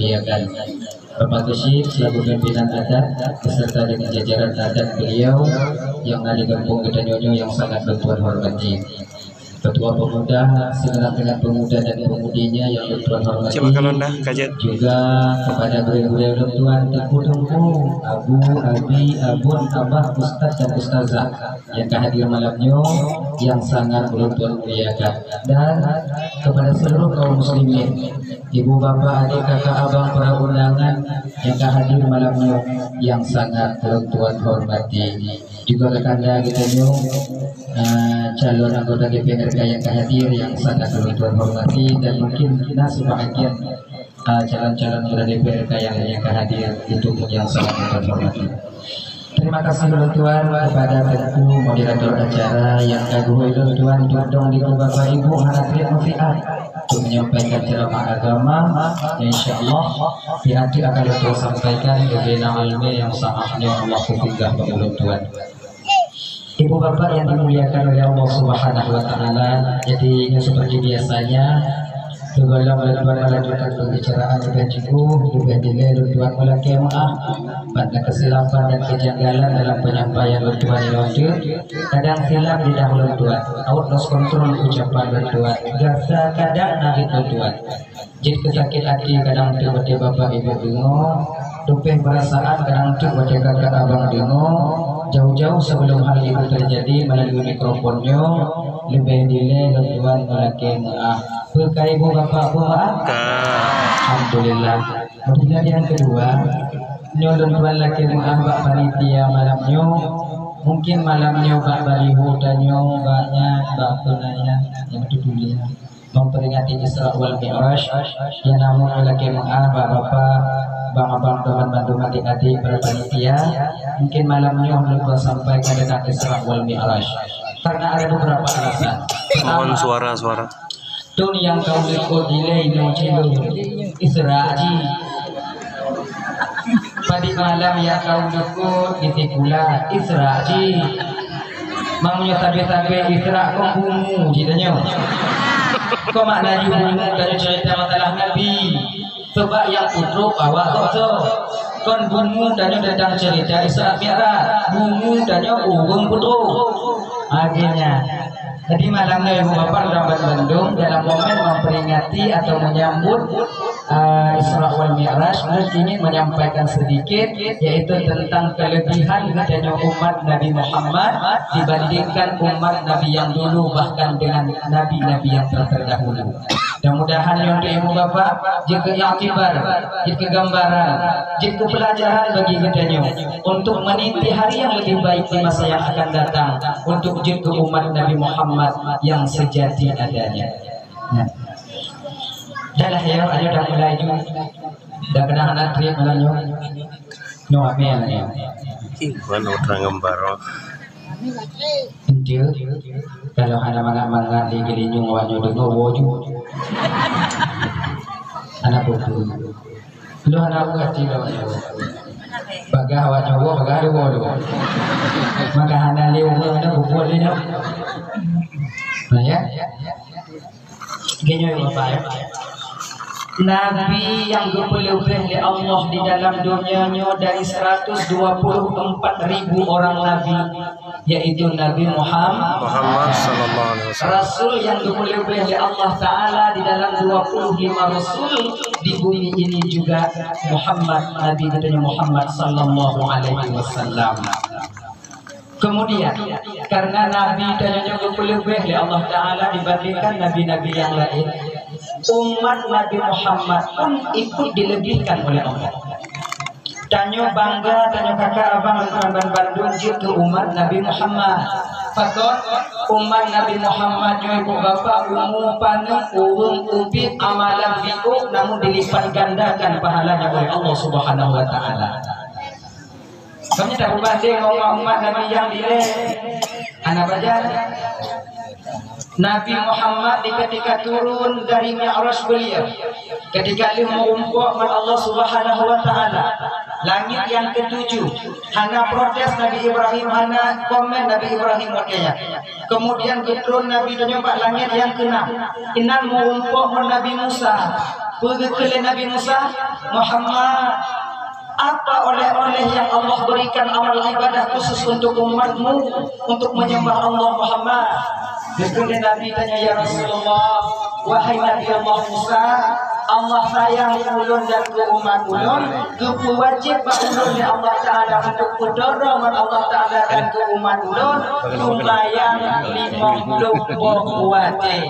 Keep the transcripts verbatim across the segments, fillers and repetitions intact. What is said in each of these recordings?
Muliakan Bapak Geuchik selaku pimpinan adat beserta dengan jajaran adat beliau yang na di gampông geutanyoe nyoe nyang sangat lôn tuan hormati. Ketua Pemuda, segenap-genap pemuda dan pemudinya yang lôn tuan hormati. Cik Makalon dah, kajet. Juga kepada gurée-gurée lôn tuan, teungku-teungku, abu, abi, abon, abah, ustaz dan ustazah yang ka hadir malam nyoe, yang sangat lôn tuan muliakan. Dan kepada seluruh kaum muslimin, ibu, bapak, adik, kakak, abang, para undangan yang ka hadir malam nyoe, yang sangat lôn tuan hormati. Juga kakanda geutanyoe, eh, calon anggota D P R K yang ka hadir yang sangat lôn tuan hormati, dan mungkin na sebahagian, eh, calon-calon anggota D P R K yang lain yang ka hadir, itu pun yang sangat lôn tuan hormati. Terima kasih lôn tuan kepada teungku moderator acara yang ka geuhôi lôn tuan tudong di Bapak Ibu hana treb meusiat untuk menyampaikan ceramah agama. Insya Allah, pihak akan lôn tuan sampaikan keu bina ilmu yang sangat nyoe Allah keu singgah bak ulôn tuan. Ibu bapak yang dimuliakan oleh Allah Subhanahu wa Ta'ala, jadi seperti biasanya, sebelum lôn tuan melanjutkan pembicaraan, leubeh jeuet, leubeh dilée lôn tuan meulakée meuah bak kesilapan dan kejanggalan dalam penyampaian lôn tuan nyoe. Kadang silap lidah lôn tuan, awak lost control ucapan lôn tuan, gasa kadang narit lôn tuan. Jeuet keu sakét até kadang teuk watée bapak ibu deungoe, tupéh peurasaan kadang teuk watée kakak abang deungoe. Jauh-jauh sebelum hal itu terjadi, melalui mikrofon nyoe, leubeh dilée lôn tuan meulakée meuah. Peue ka ibu bapak peumaaf? Ka. Alhamdulillah. Kemudian yang kedua, nyoe lôn tuan lakée meuah bak panitia malam nyoe. Mungkin malam nyoe bak baliho tanyoe, bak nyan, bak peue nyan, nyang teutuléh memperingati Isra wal Mi'raj, ya, namun lakée meuah bak bapak, bang abang, teman bandum, adik-adik, para panitia, mungkin malam nyoe lôn tuan sampaikan tentang Isra wal Mi'raj. Karena ada beberapa alasan. Mohon suara-suara. Thon nyang ka ulôn likot dilée inoe cilong, Isra jih. Padit malam nyang ka ulôn likot di sikula, Isra jih. Meunyoe sabe-sabe Isra, kon bumu jih tanyoe. Kon makna jih bumu, tanyoe cerita masalah Nabi. Sebab nyang peutrok awak soe-soe. Kon bumu tanyoe teuntang cerita Isra Mi'raj. Bumu tanyoe ureuëng peutrok. Akhirnya, jadi malam nyoe ibu bapak dan bandum, dalam momen memperingati atau menyambut, eh, Isra wal Mi'raj, lôn ingin menyampaikan sedikit, yaitu tentang kelebihan geutanyoe umat Nabi Muhammad dibandingkan umat Nabi yang dulu, bahkan dengan nabi-nabi yang terdahulu. Mudah-mudahan nyoe untuk ibu bapak jeuet keu iktibar, jeuet keu gambaran, jeuet keu pelajaran bagi geutanyoe untuk meniti hari yang lebih baik di masa yang akan datang, untuk jeuet keu umat Nabi Muhammad yang sejati adanya. Nah. Dah lah ya, ayo dah mulai jom. Dah kena hana treb malam nyoe. Nyoe, amin, amin. Ih, mana orang gambar, oh. Ente, kalau hana mangat-mangat di geulinyueng awak nyoe deungoe, woe ju. Hana peue-peue. Lu hana peue hati lom nyoe. Bagah awak nyoe woe, bagah deungoe lu. Maka hana lé ureueng hana bubuet lé nyoe. Nah, ya. Gini, Bapak, ya. Nabi yang geupeuleubeh lé Allah di dalam dunia nyoe dari seratus dua puluh empat ribu orang nabi, yaitu Nabi Muhammad. Muhammad sallallahu alaihi wasallam. Rasul yang geupeuleubeh lé Allah Ta'ala di dalam dua puluh lima rasul di bumi ini juga Muhammad, Nabi geutanyoe Muhammad sallallahu alaihi wasallam. Kemudian, karena Nabi tanyoe nyoe geupeuleubeh lé Allah Ta'ala dibandingkan nabi-nabi yang lain, umat Nabi Muhammad pun ikut dilebihkan oleh Allah. Tanyoe bangga, tanyoe kakak abang lôn tuan bandum jeuet keu umat Nabi Muhammad. Pakon? Umat Nabi Muhammad nyoe ibu bapak umu paneuk ureueng ubit amalan biôh namun dilipat gandakan pahalanya oleh Allah Subhanahu wa Ta'ala. Kami tak berbanding ngon umat-umat Nabi nyang dilée. Hana pajan. Nabi Muhammad di ketika turun dari Mi'raj beliau, ketika lheueh meurumpok ngon Allah Subhanahu wa Ta'ala, langit yang ketujuh, hana protes Nabi Ibrahim, hana komen Nabi Ibrahim watée nyan. Kemudian geutron Nabi tanyoe bak langit yang keenam, inan meurumpok ngon Nabi Musa. Peugah lé Nabi Musa, "Muhammad, apa oleh-oleh yang Allah berikan amal ibadah khusus untuk umatmu untuk menyembah Allah, Muhammad?" Geukheun lé Nabi tanya, "Ya Rasulullah, wahai Nabi Allah Musa, Allah sayang keu ulôn dan keu umat ulôn, geupeuwajéb bak ulôn lé Allah Taala untuk peudorong ngon Allah Taala dan keu umat ulôn seumayang limong ploh boh watée."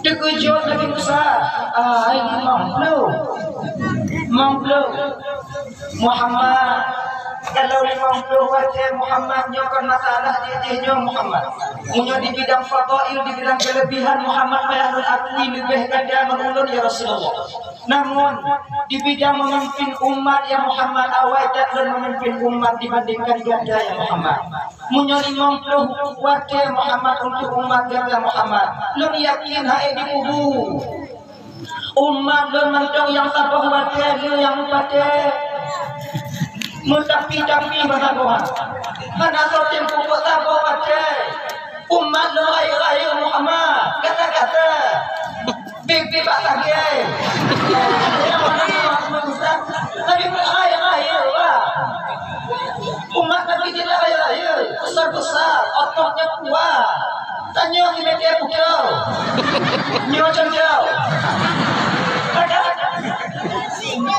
Teukeujot Nabi Musa, "Ai, limong ploh. Limong ploh. Muhammad, kalau limong ploh watée Muhammad nyoe kon masalah jih nyoe Muhammad. Meunyoe di bidang fadail, di bidang kelebihan Muhammad payah lôn akui leubeh ganda ngon ulôn ya Rasulullah. Namun di bidang memimpin umat ya Muhammad, awai that lôn memimpin umat dibandingkan ganda ya Muhammad. Meunyoe limong ploh watée Muhammad untuk umat gata Muhammad, lôn yakin hai di kubu umat lôn mantong nyang saboh watée lôn nyang meupatéh. Meutapi-tapi meusaboh. Hana soe tem pupuk saboh watée. Umat lôn rayeuk-rayeuk Muhammad, gata-gata. Bek-bek bak lagée. Tapi hai-hai wah. Umat Nabi tidak raya-raya, besar-besar, ototnya kuat. Tanyoe di media putih. Nyoe contoh.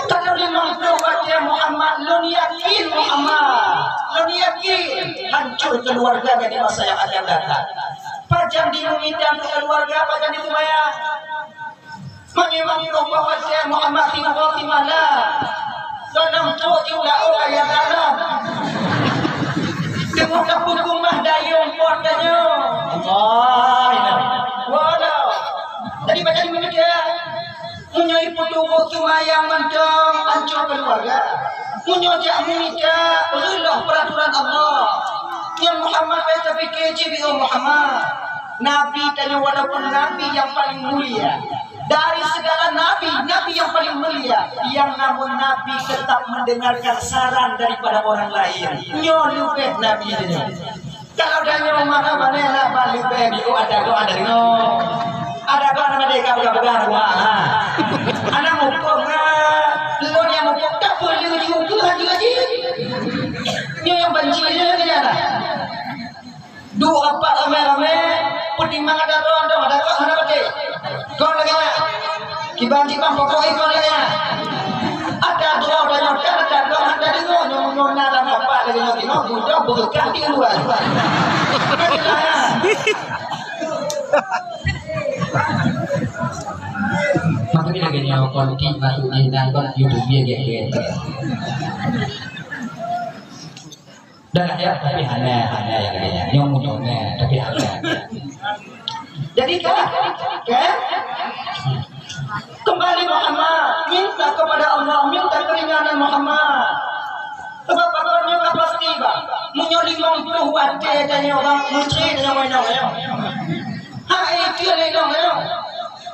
Kalau limong ploh watée Muhammad, lôn yakin Muhammad, lôn yakin hancur keluarga di masa yang akan datang. Pajan di mita keluarga, pajan di seumayang. Meunyoe mantong bahwa Syekh Muhammad bin Fatimah na, seunang trok jiula oh kaya dalam. Teungoh ka peukeumah dayong pot tanyoe. Allah, ya. Waduh. Jadi macam ni dia. Meunyoe ipeutubuh seumayang mantong, ancur keuluwarga. Meunyoe jak meumita, reuloh peuraturan Allah. Nyan Muhammad, bèk tapike cit, oh Muhammad. Nabi tanyoe walaupun nabi nyang paleng mulia, dari segala nabi, nabi nyang paleng mulia, nyang namun nabi tetap mendengarkan saran daripada orang lain. Nyoe leubeh nabi tanyoe. Kalau tanyoe maka bane lah balik bèk biu ada doa dari nyoe. Ada doa nama deka pegang-pegang doa ha. Anak mukong ha. Lelaki yang mukong tak perlu diukur haji-haji. Nyoe nyang banci dia ni lah. Duek rapat ramé-ramé, peutimang ada droe, ada droe, hana patéh. Kon lagèe nyan. Kiban jih bang pokok ikon lagèe nyan. Ada droe dan nyoe, ada droe, ada deungoe, nyoe, nyoe na lam rapat lagèe nyoe, tengok budak beureukat di luwa. Makanya lagèe nyoe, kon ti masuk di dalam YouTube dia, dia, dia. Dah ya, tapi hana, hana yang lain. Nyong nyong, tapi hana. Jadi kan, kan? Kembali Muhammad, minta kepada Allah, minta keringanan Muhammad. Sebab apa nyoe ka pasti, bang. Meunyoe limong ploh watèe tanyoe, bang, menteri tanyoe main nyoe. Hai, itu ni dong, ya.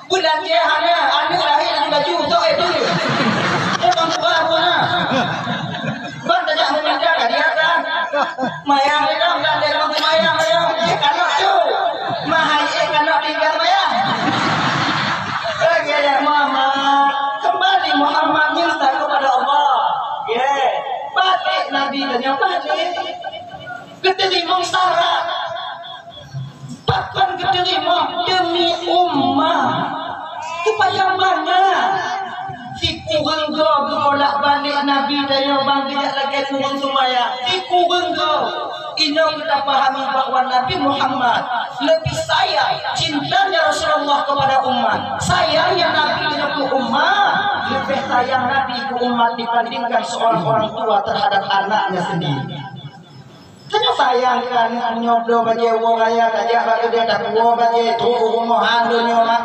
Bulan dia hana, aneuk lahé dalam baju, tok eh tu. Orang tua pun ha. Ban tajak meminta ka dia kan. Mayang dia dong, dan dia dong mayang dia dong. Eh, kalau tu. Mahai, eh, kalau tinggal mayang. Oke, ya, Muhammad. Kembali Muhammad minta kepada Allah. Ya. Balik Nabi tanya balik. Kita limong syarat. Pakon geuteurimong demi umat. Supaya mangat sikureueng goe geubolak-balik Nabi tanyoe bang geujak lagèe kureueng seumayang. Sikureueng goe. Inoe kita pahami bahwa Nabi Muhammad lebih sayang cintanya Rasulullah kepada umat. Sayangnya Nabi dengan umat, lebih sayang Nabi ke umat dibandingkan seorang orang tua terhadap anaknya sendiri. Tanyoe sayang keu aneuk nyoe bloe bajèe woe raya, tajak bak keudè tapuwoe bajèe, trok u rumoh han donya mak.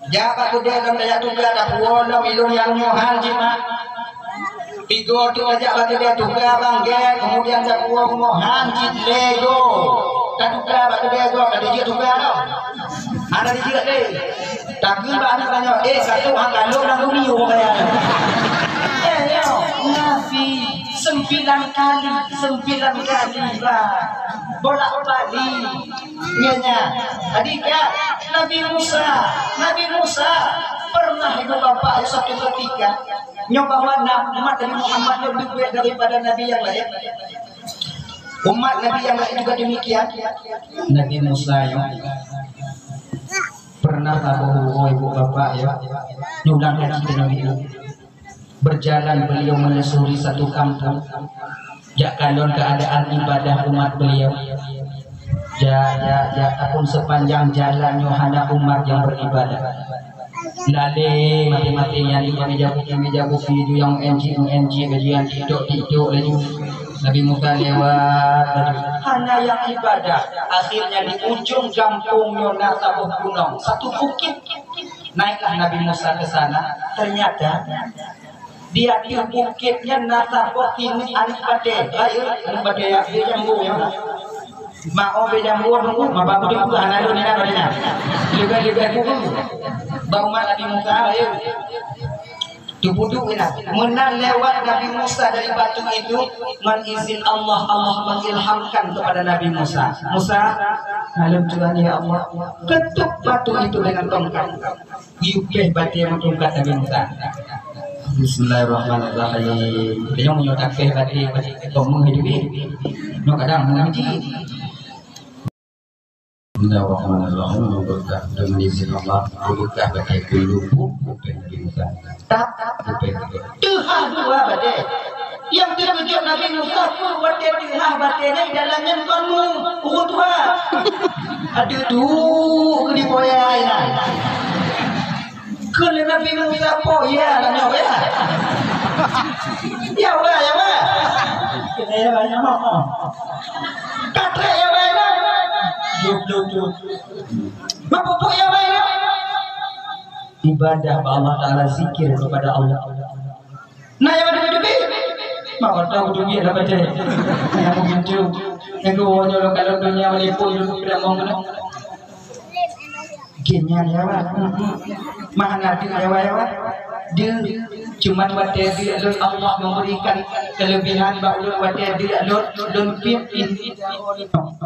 Jak bak keudè lom tajak tuka tapuwoe lom ilôn nyang nyoe han cit mak. Tigo teuk tajak bak keudè tuka bang gèt, kemudian tapuwoe rumoh han cit lego. Tatuka bak keudè go, tadijeuet tuka lom. Hana dijeuet lé. Takheun bak aneuk tanyoe, "Eh, satu hak kandong dan bumi, oh, bayar." Eh, yo, Nabi sembilan kali, sembilan kali, bah. Bolak-balik. Nyonya. Tadi kan Nabi Musa, Nabi Musa. Pernah ibu bapak ya, suatu ketika nyoe bahwa na-, umat Nabi Muhammad lebih baik daripada nabi yang lain. Umat Nabi yang lain juga demikian. Nabi Musa ya pernah taboh uroe ibu bapak ya, nyulang haji dengan ibu. Berjalan beliau menyusuri satu kampung. Jak kalon keadaan ibadah umat beliau. Jak, jak, jak, tapi sepanjang jalan nyoe hana umat yang beribadah. Lalé maté-maté nyan di meja kopi, meja kopi tu yang M G, M G, kajian TikTok, TikTok laju. Nabi Musa lewat laju. Hana yang ibadah. Akhirnya di ujung kampung nyoe na saboh gunong, satu bukit. Naiklah Nabi Musa ke sana. Ternyata di ateueh bukét nyan na saboh tineuk aneuk batée. Hai, aneuk batée ya, bèk jambu ya. Ma'o bèk jambu, ma ba beutôi hana lôn nyan, nyan. Leubeh-leubeh buku. Ba umat Nabi Musa, hai. Teupuduek inan. Meunan lewat Nabi Musa dari batu itu, ngon izin Allah, Allah mengilhamkan kepada Nabi Musa. Musa, naleueng Tuhan ya Allah, ketuk batu itu dengan tongkat. Geuyue péh batée meukeumeukat Nabi Musa. Bismillahirrahmanirrahim. Tanyoe meunyoe tapéh batée, batée keu meuh hidup. Nyoe kadang meuh jih. Bismillahirrahmanirrahim. Meubeukah dengan izin Allah, meubeukah batée keu lubuk, péh Nabi Musa. Tap, tap, tap. Péh. Teuhah dua batée. Nyang teukeujot Nabi Musa, peue watée teuhah batée nyan, dalam nyan kon meuh, ureueng tuha. Aduh, tu, keu dipoya inan. Keu lé Nabi Musa poya lam nyoe, ya. Ya, wa, ya, wa. Ya, wa, ya, wa. Katrek, ya, wa, ya, wa. Dup, dup, dup. Mabuk, ya, wa, ya, wa. Ibadah bak Allah Taala, zikir kepada Allah. Nah, nyang deubi-deubi. Maka tahu duit dah baca. Nyang begitu. Yang kedua, kalau dunia meliput, tidak mau kena. Gini ya, Wak. Mana dia, ya, Wak, ya, Wak? Dia cuma watée dia, Allah memberikan kelebihan bak ulôn watée dia, lôn, lôn piep in-,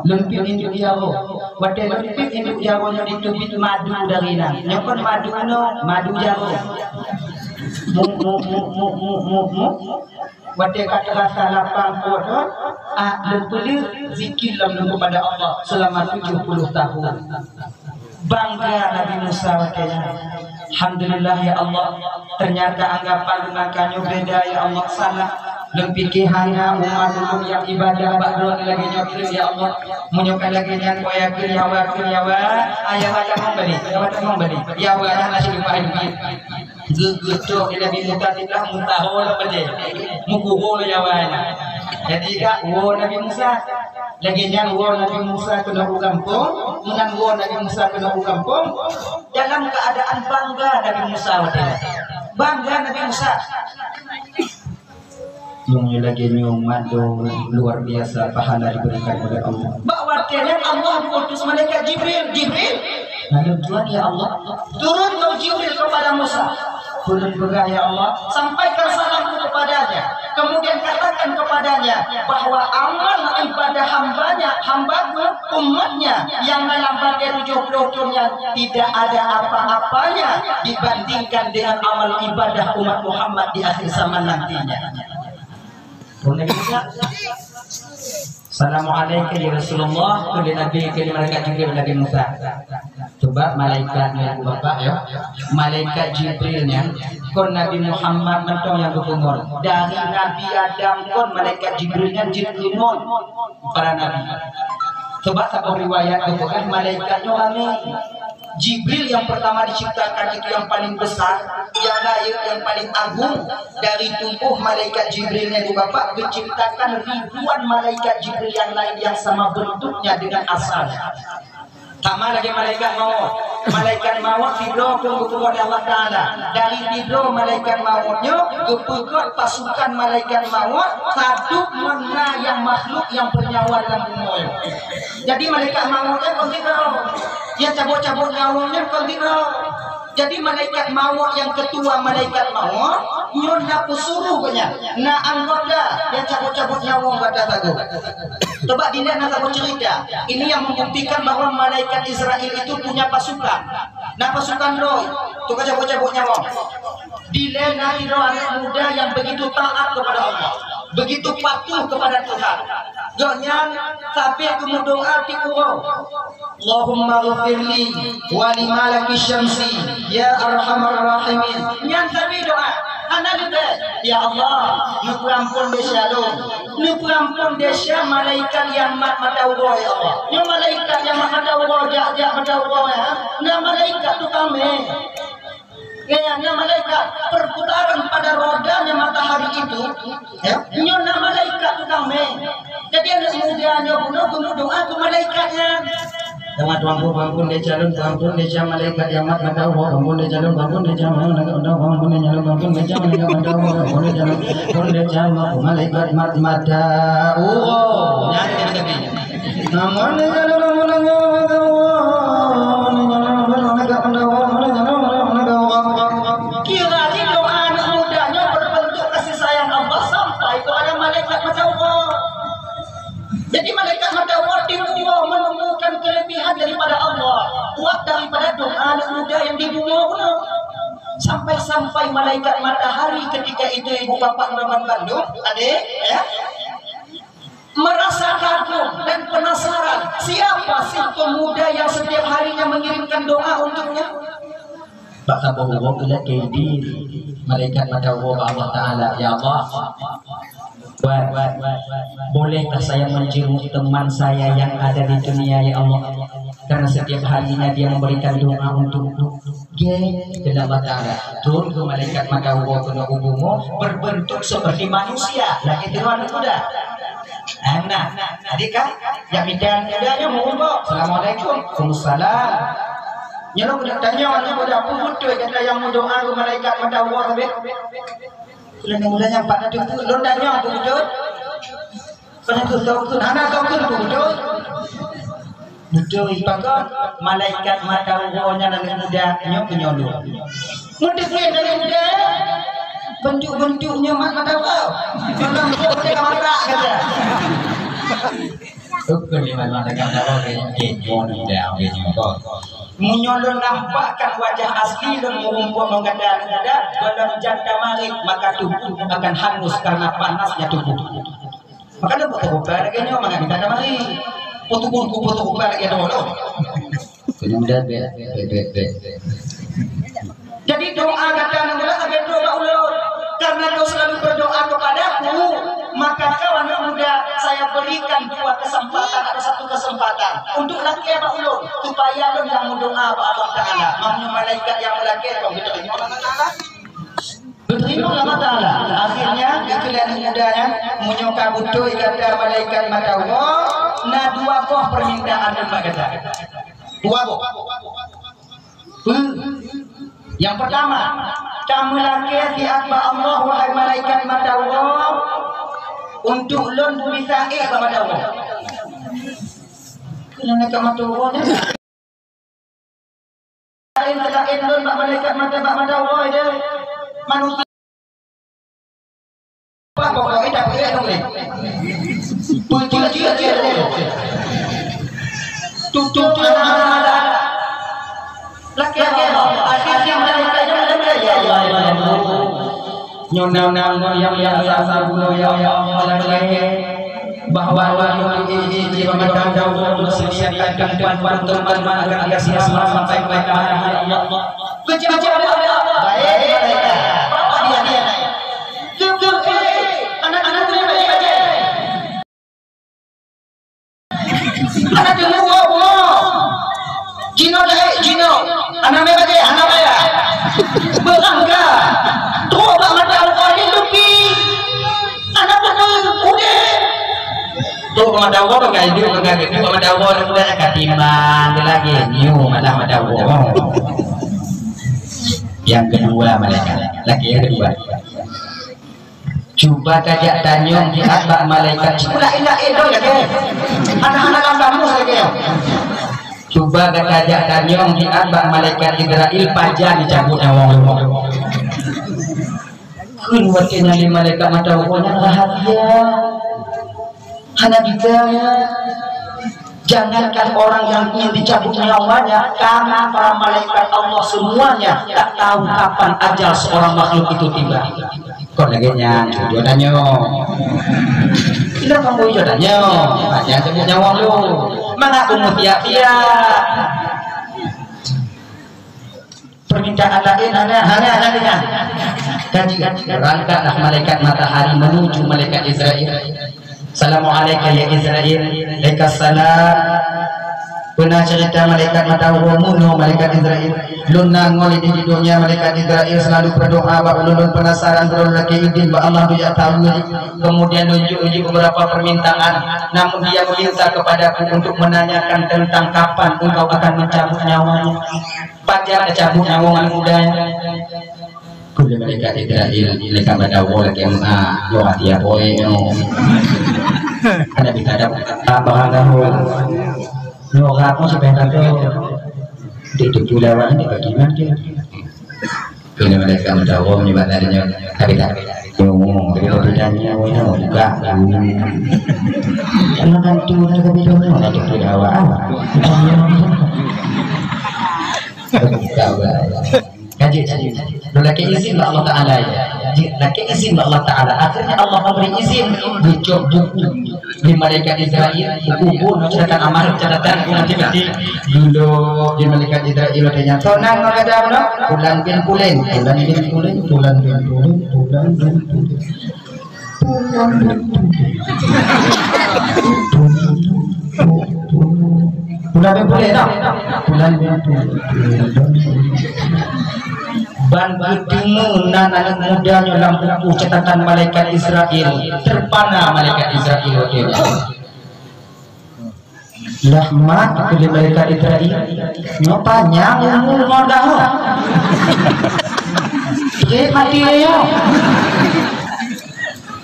lôn piep induk jaroe. Watée lôn piep induk jaroe nyoe diteubiet madu dari nan. Nyoe kon madu nyoe, madu jaroe. Mu, mu, mu. Watée ka teurasa lapang pruet nyoe, ah, lôn peuleueh zikir lom lôn kepada Allah selama tujuh puluh tahun. Bangga Nabi Musa watée nyan. Alhamdulillah ya Allah, ternyata anggapan lôn ngon ka nyoe beda ya Allah, salah. Lôn pike hana umat ulôn nyang ibadah bak droe lagée nyoe keuh ya Allah. Meunyoe ka lagée nyan, boya keuh nyawa, keuh nyawa, ayawa tamong bali, nyawa tamong bali. Nyawa hana silumpah duit. Geugeutôk di Nabi Musa titah mutaho lam bajée. Meukuho lé nyawa nyan. Jadi ka woe Nabi Musa. Lagée nyan woe Nabi Musa keunoe u gampông, meunan woe Nabi Musa keunoe u gampông, dalam keadaan bangga Nabi Musa watée nyan. Bangga Nabi Musa. Nyang lagée nyoe mantong luar biasa pahala diberikan oleh Allah. Bak watée nyan Allah diutus malaikat Jibril. Jibril, lalu Tuhan ya Allah, turun kau Jibril kepada Musa. Turun peugah ya Allah, sampaikan salamku kepadanya. Kemudian katakan kepadanya bahwa amal ibadah hambanya, hambaku, umatnya yang dalam batée tujuh puluh tahun nyan tidak ada apa-apanya dibandingkan dengan amal ibadah umat Muhammad di akhir zaman nantinya. Assalamualaikum ya Rasulullah, keu Nabi, keu malaikat Jibril Nabi Musa. Coba malaikat nyoe Bapak ya. Malaikat Jibril nyan kon Nabi Muhammad mantong nyang geupeungon. Dari Nabi Adam kon malaikat Jibril nyan jeuet keu ngon para nabi. Sebab saboh riwayat geupeugah malaikat nyoe ramé. Jibril yang pertama diciptakan itu yang paling besar, yang lahir yang paling agung. Dari tubuh malaikat Jibril nyan Bapak geuciptakan ribuan malaikat Jibril yang lain yang sama bentuknya dengan asalnya. Sama lagée malaikat maut. Malaikat maut sidroe pun geupeugah oleh Allah Taala. Dari sidroe malaikat maut nyoe geupeugah pasukan malaikat maut, padub ngon na nyang makhluk nyang bernyawa dalam bumoe. Jadi malaikat maut nyan kon sidroe. Nyang cabot-cabot nyawa nyan kon sidroe. Jadi malaikat maut nyang ketua malaikat maut nyoe na peusuruh geuh nyan, na anggota nyang cabot-cabot nyawa gata sagoe. Coba dilihat na saboh cerita. Ini yang membuktikan bahwa malaikat Israel itu punya pasukan. Na pasukan droe. Teuka cabot-cabot nyawa. Dilèe na sidroe aneuk muda nyang begitu taat kepada Allah, begitu patuh kepada Tuhan. Gobnyan sabe geumeudoa tiep uroe, "Allahumma ghfirli wa li malaki syamsi, ya arhamar rahimin." Nyan sabe doa. Hana leubeh. Ya Allah, neupeuampon desya lôn. Neupeuampon desya malaikat nyang mat mata uroe, ya Allah. Nyoe malaikat nyang mat mata uroe, jak-jak mata uroe, ya. Na malaikat tukang mè. Ya, ya, na malaikat perputaran pada rodanya matahari itu, ya. Nyoe na malaikat tukang mè. Jadi aneuk muda nyoe bunoe geumeudoa keu malaikat nyan. Nyang mat, peuampon, peuampon desya lôn, peuampon desya malaikat nyang mat mata uroe, peuampon desya lôn, peuampon desya malaikat mata uroe, peuampon desya lôn, peuampon desya malaikat mata uroe, peuampon desya lôn, peuampon desya malaikat mat mata uroe. Nyan, nyan, nyan. Peuampon desya lôn, peuampon desya malaikat mata uroe, peuampon desya lôn, peuampon desya malaikat mata uroe. Kira jih doa aneuk muda nyoe berbentuk kasih sayang Allah sampai kepada malaikat mata uroe. Jadi malaikat mata uroe tiep uroe menemukan kelebihan daripada Allah, kuat daripada doa aneuk muda nyang di bumoe bunoe. Sampai-sampai malaikat matahari ketika itu, ibu bapak teman bandum, adek, ya, merasa kagum dan penasaran, siapa sih pemuda yang setiap harinya mengirimkan doa untuknya? Bak saboh uroe geulakèe idin malaikat mata uroe bak Allah Taala, "Ya Allah, bolehkah saya menjenguk teman saya yang ada di dunia, ya Allah? Karena setiap harinya dia memberikan doa untukku." Gèt keu Allah Taala, turun keu malaikat mata uroe keunoe u bumoe berbentuk seperti manusia, lagèe droeneuh kuda. Nah, jadi kan, jak mita aneuk muda nyoe meurumpok, "Assalamualaikum." "Waalaikumsalam." Nyoe lôn keuneuk tanyong aneuk muda, peue beutôi gata nyang meudoa keu malaikat mata uroe sabé? Lôn nyang muda nyan pat na teupeu, lôn tanyong, peue beutôi? Pat na teupeu, hana teupeu, peue beutôi? Beutôi, pakon? Malaikat mata uroe nyan aneuk muda nyoe keuh nyoe lôn. Meuteupeu aneuk muda, bentuk-bentuk nyoe mat mata uroe. Mata uroe ka marak gata. Ukeue lima malaikat mata uroe nyan, eh, nyoe muda, eh, nyoe. Meunyoe lôn nampakkan wajah asli lôn meurumpok ngon gata aneuk muda, gohlom jan tamarit, maka tubuh akan hangus karena panasnya tubuh. Maka lôn foto profile lagèe nyoe, mangat gata tamari. Foto buku, foto profile lagèe nyoe lôn. Keuneuk bèk, bèk, bèk, bèk, bèk. Jadi doa gata aneuk muda sabé troh bak ulôn. Karena kau selalu berdoa kepadaku, maka kau aneuk muda, saya berikan dua kesempatan atau satu kesempatan untuk lakèe bak ulôn, supaya lôn nyang meudoa bak Allah Taala. Meunyoe malaikat nyang meulakèe, kau geuteurimong Allah Taala. Geuteurimong Allah Taala. Akhirnya, geukheun lé aneuk muda nyan, meunyoe ka beutôi gata malaikat mata uroe, na dua boh permintaan lôn bak gata. Dua boh. Peue? Nyang pertama, tameulakèe siat bak Allah, wahai malaikat mata uroe, untuk lôn bisa ék bak mata uroe. Keuneuk ka mata uroe nyan. Laén, laén lôn bak malaikat mata, bak mata uroe deh. Manusia. Apa pokok kita boleh dong deh. Pujur, pujur, pujur. Tutup mata. Laki Allah. Akhirnya malaikat yang ada, ya Allah, ya Allah. Nyoe na, nyoe na, nyoe na, nyoe na, nyoe na, nyoe na, bahwa Allah memiliki jiwa mata uroe, setiap tempat, tempat, tempat akan Ia selamatkan, ya Allah. Baik, baik. Bapak dia, dia. Anak-anak, hana teungoh woe, woe. Jinoe laén, jinoe. Hana mé bajèe, hana mé. Beurangga. Trok bak mata uroe nyan leupie. Hana peue-peue, udép. Trok bak mata uroe, bak mata uroe, bak mata uroe, udah ka timbang lagi. Nyoe malah mata uroe. Yang kedua, malaikat. Lagi yang kedua. Cuba tajak tanyong siat bak malaikat. Cuba la ilaha illallah lagèe. Hana-hana lam kamus lagèe. Cuba tajak tanyong siat bak malaikat Jibrail, pajan jicabut nyawöng lôn. Kheun watèe nyan lé malaikat mata uroe nyan rahasia. Hana bisa. Jangankan orang yang ingin dicabut nyawanya, karena para malaikat Allah semuanya tak tahu kapan ajal seorang makhluk itu tiba. Kon lagèe nyan, cuba tanyoe. Kita kan boleh tanyoe, hanya cabut nyawa lu. Mana aku mutiak-tiak. Permintaan lain hana, hana, hana dengar. Kaji, berangkatlah malaikat matahari menuju malaikat Israel. "Assalamualaikum ya Israel." "Waalaikumsalam." "Peue na cerita malaikat mata uroe?" "Meunoe malaikat Israel, lôn na ngon di dunia malaikat Israel selalu berdoa bak ulôn, lôn penasaran, lôn lakèe izin bak Allah untuk jak tahu. Kemudian nunjuk-nunjuk beberapa permintaan. Namun dia meminta kepadaku untuk menanyakan tentang kapan engkau akan mencabut nyawanya." Pajan tacabut nyawöng aneuk muda nyan. Keu lé malaikat Israel, malaikat mata uroe lagèe meu'ah, nyoe hati apoi nyoe. Ada bisa ada barang tahu. Nyoe orang pun sampai tadi. Di tepi lawan ni bagaimana dia? Keu lé malaikat mata uroe menyebut tadi nyoe. Tapi tak. Nyoe, tapi bedanya nyoe buka. Kalau kan tu, tapi bedanya nyoe, tapi awak-awak. Buka, buka. Kaji, kaji. Lakèe izin bak Allah Taala, ya. Lakèe izin bak Allah Taala. Akhirnya Allah memberi izin. Dicok buku di malaikat Israel. Buku pun catatan amal, catatan buku mati-mati. Dulu di malaikat Israel ada yang, "Sonang ada mana?" "Pulan bin Pulen, Pulan bin Pulen, Pulan bin Pulen, Pulan bin Pulen." Pulan bin Pulen. Pulan bin Pulen, tau? Pulan bin Pulen. Ban geuteumé nan aneuk muda nyoe lam buku catatan malaikat Israel, terpana malaikat Israel watèe nyan. Lah mat keu lé malaikat Israel, nyoe panyang umu ngon dahô. Jeuet maté nyoe.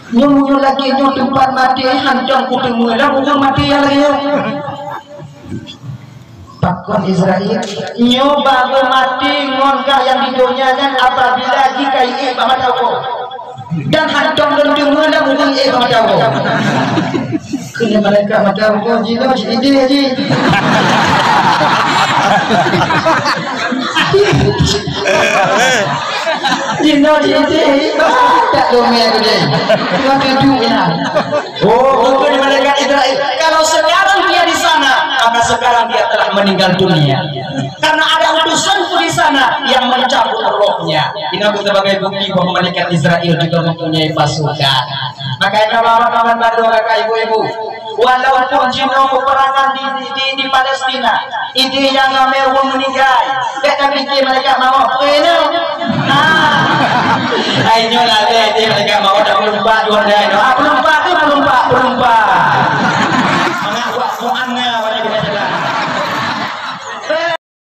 Nyoe meunyoe lagèe nyoe teumpat maté, hantom kuteumé lam ureueng maté nyang lagèe nyoe. Pakon Israel, nyoe baru maté ngon gah nyang di donya nyan apabila jikaiek bak mata uroe. Dan hantom lôn deungoe lam ureueng éh mata uroe. Kheun malaikat mata uroe, "Jinoe si idéh jih." Jinoe si idéh, tak lomé geude. Cuma tujuh ya. Oh, kheun malaikat Israel, "Kalau sekarang dia di sana, maka sekarang dia telah meninggal dunia." Karena ada utusanku di sana yang mencabut rohnya. Ini aku sebagai bukti bahwa malaikat Israel juga mempunyai pasukan. Makanya, bapak-bapak, bapak, ibu-ibu, walaupun jinoe peperangan di, di, di, di Palestina, idéh nyang ramé ureueng meuninggai, bèk tapike malaikat maut, peue nyoe? Ah. Hai nyoe lalé idéh malaikat maut, dak meulumpah dua dai nyoe.